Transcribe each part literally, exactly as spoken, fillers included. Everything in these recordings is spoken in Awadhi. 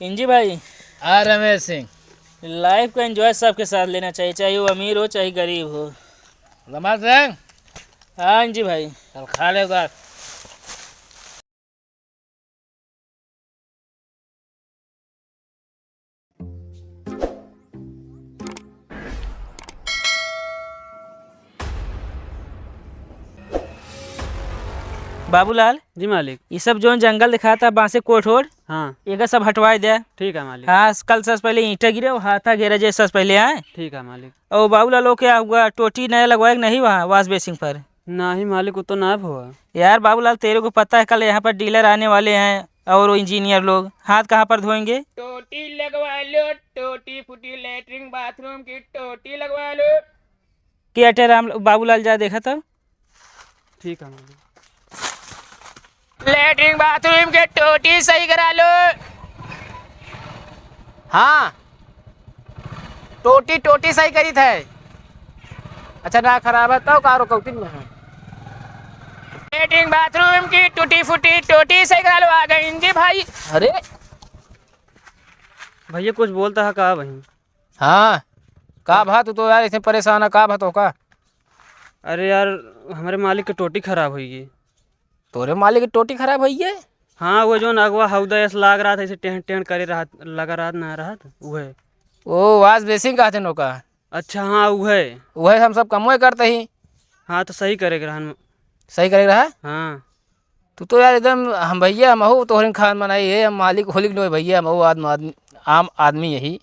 इंजी भाई। हाँ रमेश सिंह। Life का enjoy सबके साथ लेना चाहिए, चाहे वो अमीर हो, चाहे गरीब हो। रमेश सिंह। हाँ इंजी भाई। चल खा ले उधर। बाबूलाल। जी मालिक। ई सब जौन जंगल दिखाता, बांसे कोट ओट, हाँ। एका सब हटवाए दे। ठीक है मालिक। हाँ, कल सबसे पहले ईंटा गिरे, हाथा घेरा जे सबसे पहले आए। ठीक है मालिक। और बाबूलाल, वो क्या हुआ, टोटी नया लगवाए कि नहीं वहाँ wash basin पर? नहीं मालिक, वो तो ना हुआ। यार बाबूलाल, तेरे को पता है कल यहाँ पर dealer आने वाले हैं और वो engineer लोग, हाथ कहाँ पर धोएंगे? टोटी लगवा लो, टोटी फूटी latrine bathroom की टोटी लगवा लो। क्या टेराम बाबूलाल, जा देखा तो। ठीक है मालिक। Latrine bathroom के टोटी सही करा लो। हाँ, टोटी, टोटी सही करीत है। अच्छा, ना खराब है तो का रुकौती में है। Latrine bathroom की टूटी फूटी टोटी सही करा लो, आ गए इंजी भाई। अरे भैया, कुछ बोलता है का भाई? हाँ, का भा, तू तो यार ऐसे परेशान है, का भा तो का? अरे यार, हमरे मालिक के टोटी खराब होई गई। तोरे मालिक के टोटी खराब होई गई? हाँ, वो जौन अगवा हौदा ऐसे लाग रहा था, ऐसे टेढ़ टेढ़ करे रहा, लगा रहा ना रहा, उहे। ओ, wash basin कहते हैं ओका। अच्छा, हाँ, उहे। उहे हम सब कमवे करते ही। हाँ, तो सही करे के रहन। सही करे के रहा? हाँ। तू तो यार एकदम, हम भैया, हमहू तोहरे खान बनाई है, हम मालिक होलिक नहीं भैया, हमहू आदम-, आदमी, आम आदमी यही।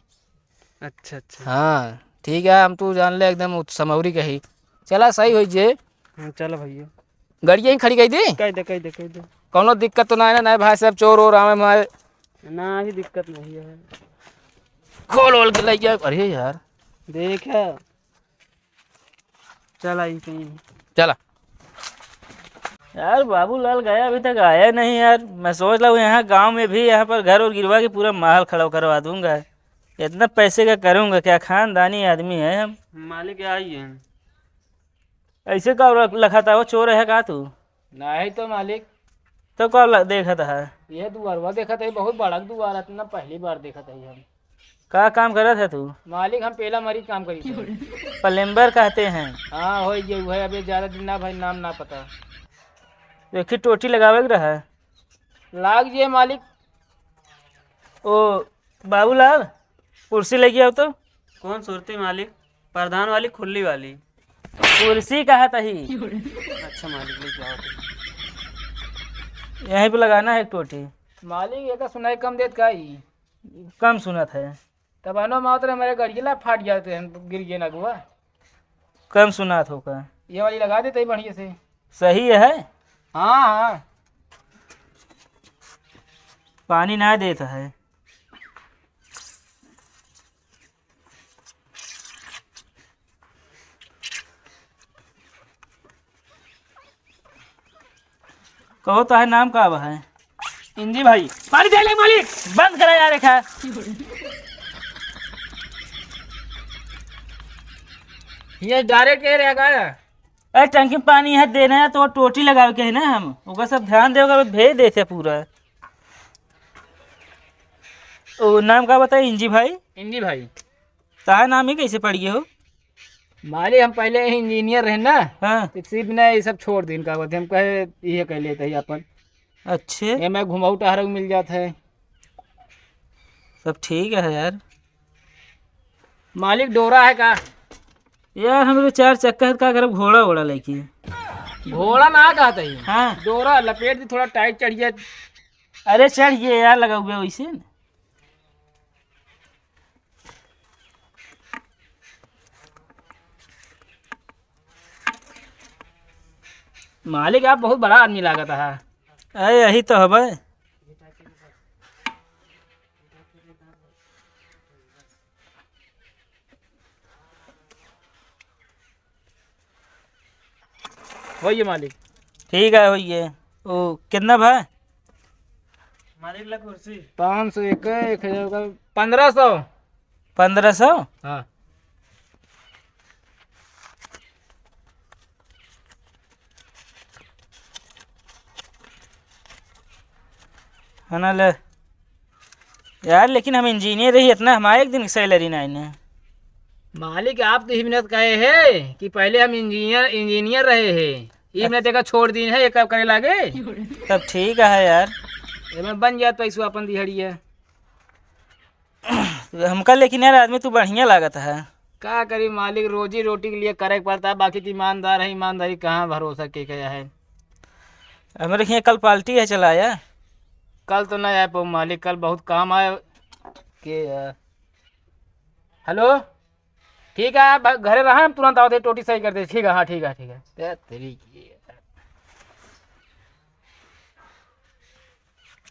अच्छा, अच्छा। हाँ, ठीक है, हम तू जान ले एकदम उत-, समौरी कही। चला, सही होई जे। हाँ, चला भैया। गाड़ी यहीं खड़ी कई दे? कई दे, कई दे, कई दे। कौनो दिक्कत तो ना है ना, ना भाई साहब, चोर ओर आवे मारे। ना ही दिक्कत नहीं है। खोल ओल के लई जाए। अरे यार। देख है। चला, ई कहीं। चला। यार, बाबूलाल गया, अभी तक आया नहीं यार। मैं सोच रहा हूँ, यहाँ गांव में भी, यहाँ पर घर और गिरवा के पूरा माहौल खड़ा करवा दूंगा। इतना पैसे का करूंगा क्या, खानदानी आदमी है हम। मालिक आई है। ऐसे का लखा था, वो चोर है का तू? नहीं तो मालिक। तो का ल-, देखत है? ये दुआरवा देखत है, बहुत बड़ा दुआर है, इतना पहली बार देखत है हम। का काम करत है तू? मालिक, हम पेला मरी काम करी थे। Plumber कहते हैं। हाँ, हो गया, वो है, अबे ज्यादा दिन ना भाई, नाम ना पता। देखी, टोटी लगावे के रहा। लाग जे मालिक। ओ बाबूलाल, कुर्सी लेके आओ तो। कौन सुरती मालिक? प्रधान वाली, खुली वाली? कुर्सी कहा तही। अच्छा मालिक, लेके आओ तो। यहीं पे लगाना है एक टोटी। मालिक, एका सुनाई कम देत का ई? कम सुनत है। तब अनो मात्र हमारे गड़ियला फाट जाते हैं, गिर गए ना गुआ। कम सुनात हो का? ये वाली लगा देते ही बढ़िया से। सही है? हाँ, हाँ। पानी ना देत है। कहो, तोहार नाम का बा है? इंजी भाई। पानी दे ले मालिक। बंद करा यार, एक है। ये direct ये रहेगा। अरे, टंकी में पानी है, देना है तो टोटी लगावे के है ना हम। ओकर सब ध्यान देवे के बाद भेज देते पूरा। ओ, नाम का बताई? इंजी भाई। इंजी भाई। तार नाम ही कैसे पड़ गए हो? मालिक, हम पहले engineer रहे ना, हाँ। तो इसी बिना ये सब छोड़ दिन का बोलते, हम कहे ये कह लेते ही अपन। अच्छे। ये मैं घुमाऊ टहरा मिल जात है। सब ठीक है यार। मालिक, डोरा है का? यार, हम तो चार चक्का है, का करब घोड़ा वोड़ा लेके? घोड़ा ना कहते ही। हाँ। डोरा लपेट दी, थोड़ा tight चढ़ जाए। अरे चढ़ गए यार, लगा हुआ वैसे न। मालिक, आप बहुत बड़ा आदमी लागत है। अरे, यही तो हबे। होइए मालिक। ठीक है, होइए। ओ, कितना भा? मालिक ला कुर्सी। पाँच सौ एक, एक हजार का, पन्द्रह सौ। पन्द्रह सौ? हाँ। है ना, ले। यार, लेकिन हम इंजीनियर रही, इतना हमारे एक दिन की सैलरी ना आइने। मालिक, आप तो ही मिनट कहे है कि पहले हम इंजीनियर, इंजीनियर रहे हैं, ये मिनट देखा छोड़ दी है, ये कब करे लागे? तब ठीक है यार। एमे बन जात पैसवा अपन दिहड़िया। हमका लेकिन यार, आदमी तू बढ़िया लागत है। का करी मालिक, रोजी रोटी के लिए करे के पड़ता है, बाकी तो ईमानदार है, ईमानदारी कहाँ भरोसा के गया है। हमरे हियाँ कल पार्टी है, चला आया। कल तो ना आ पाऊँ मालिक, कल बहुत काम आए। के यार? हेलो, ठीक है, आप घरे रहा, हम तुरंत आवत है, टोटी सही कर दे। ठीक है, हाँ, ठीक है, ठीक है। क्या तरीके यार।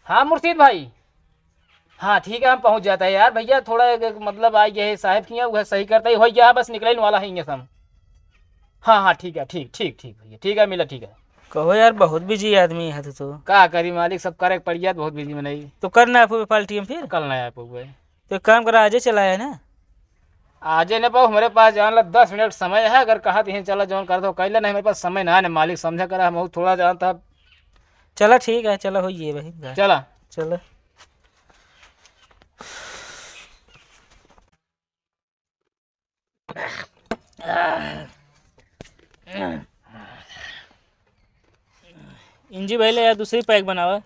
हाँ मुर्शीद भाई, हाँ ठीक है, हम पहुँच जाता है यार। भैया थोड़ा एक, एक मतलब आ गया है साहब के यहाँ, वह सही करता ही हो गया, बस निकले वाला है यहाँ से हम। हाँ हाँ ठीक है, ठीक ठीक ठीक भैया, ठीक है मिला, ठीक है। कहो यार, बहुत बिजी आदमी है तू तो। का करी मालिक, सब करे के पड़ गया, बहुत बिजी में नहीं। तो करना है पार्टी हम फिर? कल ना आ पाऊँ। तो एक काम करा, आजे चला आया ना। आजे न पाऊ, हमरे पास जान ला दस मिनट समय है, अगर कहा तो यहीं चला जौन कर दो कैला, नहीं मेरे पास समय ना है, मालिक समझा करा, हम थोड़ा जानता। चला ठीक है, चला होइए भाई, घर। चला। चला। इंजी भाई ले यार, दूसरी पैक बनावा।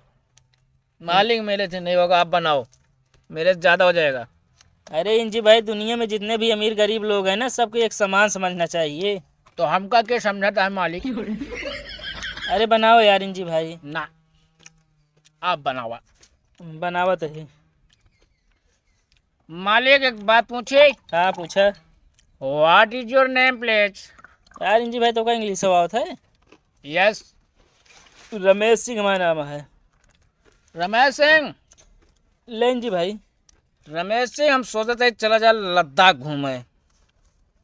मालिक मेरे से नहीं होगा, आप बनाओ, मेरे से ज्यादा हो जाएगा। अरे इंजी भाई, दुनिया में जितने भी अमीर गरीब लोग हैं ना, सबको एक समान समझना चाहिए। तो हमका के समझाता है मालिक? अरे बनाओ यार इंजी भाई। ना, आप बनावा। बनावत है। मालिक एक बात पूछे? हाँ पूछा। What is your name, please? यार इंजी भाई, तो का इंग्लिश आवत है? Yes। रमेश सिंह हमारा नाम है। रमेश सिंह। लें जी भाई। रमेश सिंह, हम सोचत है चला जा लद्दाख घूमे।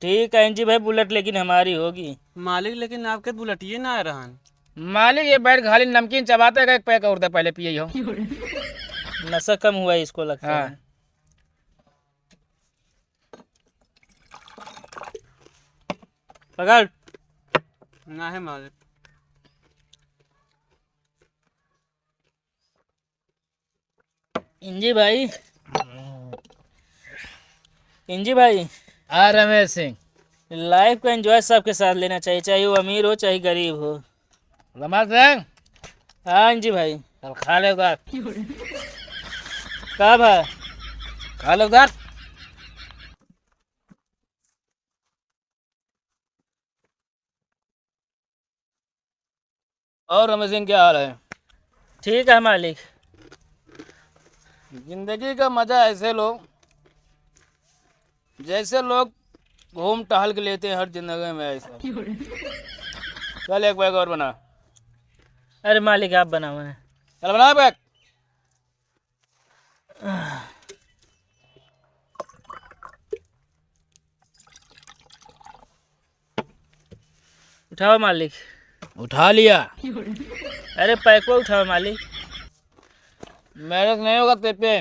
ठीक है इंजी भाई, बुलेट लेकिन हमारी होगी। मालिक, लेकिन आपके बुलेटिए ना आ रहन। मालिक, ये बैठ खाली नमकीन चबाते का, एक पैक और दे, पहले पिए हो। नशा कम हुआ है इसको लगता हाँ। है। पकड़। ना है मालिक। इंजी भाई, इंजी भाई। हाँ रमेश सिंह। लाइफ का एंजॉय सबके साथ लेना चाहिए, चाहे वो अमीर हो चाहे गरीब हो। रमेश सिंह। हाँ इंजी भाई। चल खा ले उधर। का भा? खा ले उधर। और रमेश सिंह, क्या हाल है? ठीक है मालिक। जिंदगी का मजा ऐसे लो, जैसे लोग घूम टहल के लेते हैं हर जिंदगी में ऐसा। चल एक पैक और बना। अरे मालिक, आप बनाओ ना। चल बना पैक। उठाओ मालिक। उठा लिया। अरे पैको उठाओ मालिक। मेहनत नहीं होगा तेरे पे।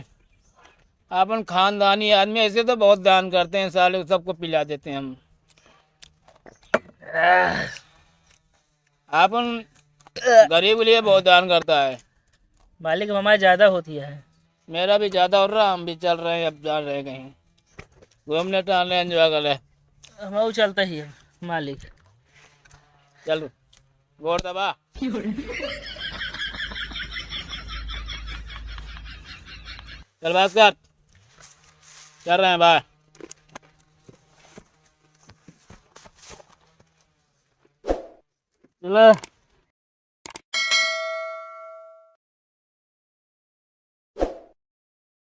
अपन खानदानी आदमी, ऐसे तो बहुत दान करते हैं साले, सबको पिला देते हैं हम। अपन गरीब के लिए बहुत दान करता है। मालिक, हमारे ज्यादा होती है। मेरा भी ज्यादा हो रहा, हम भी चल रहे हैं, अब जा रहे हैं कहीं घूमने टहलने, एंजॉय कर ले। हम चलते ही है मालिक। चल, गोड़ दबा। चल भास्कर, चल रहे हैं बाहर। चला।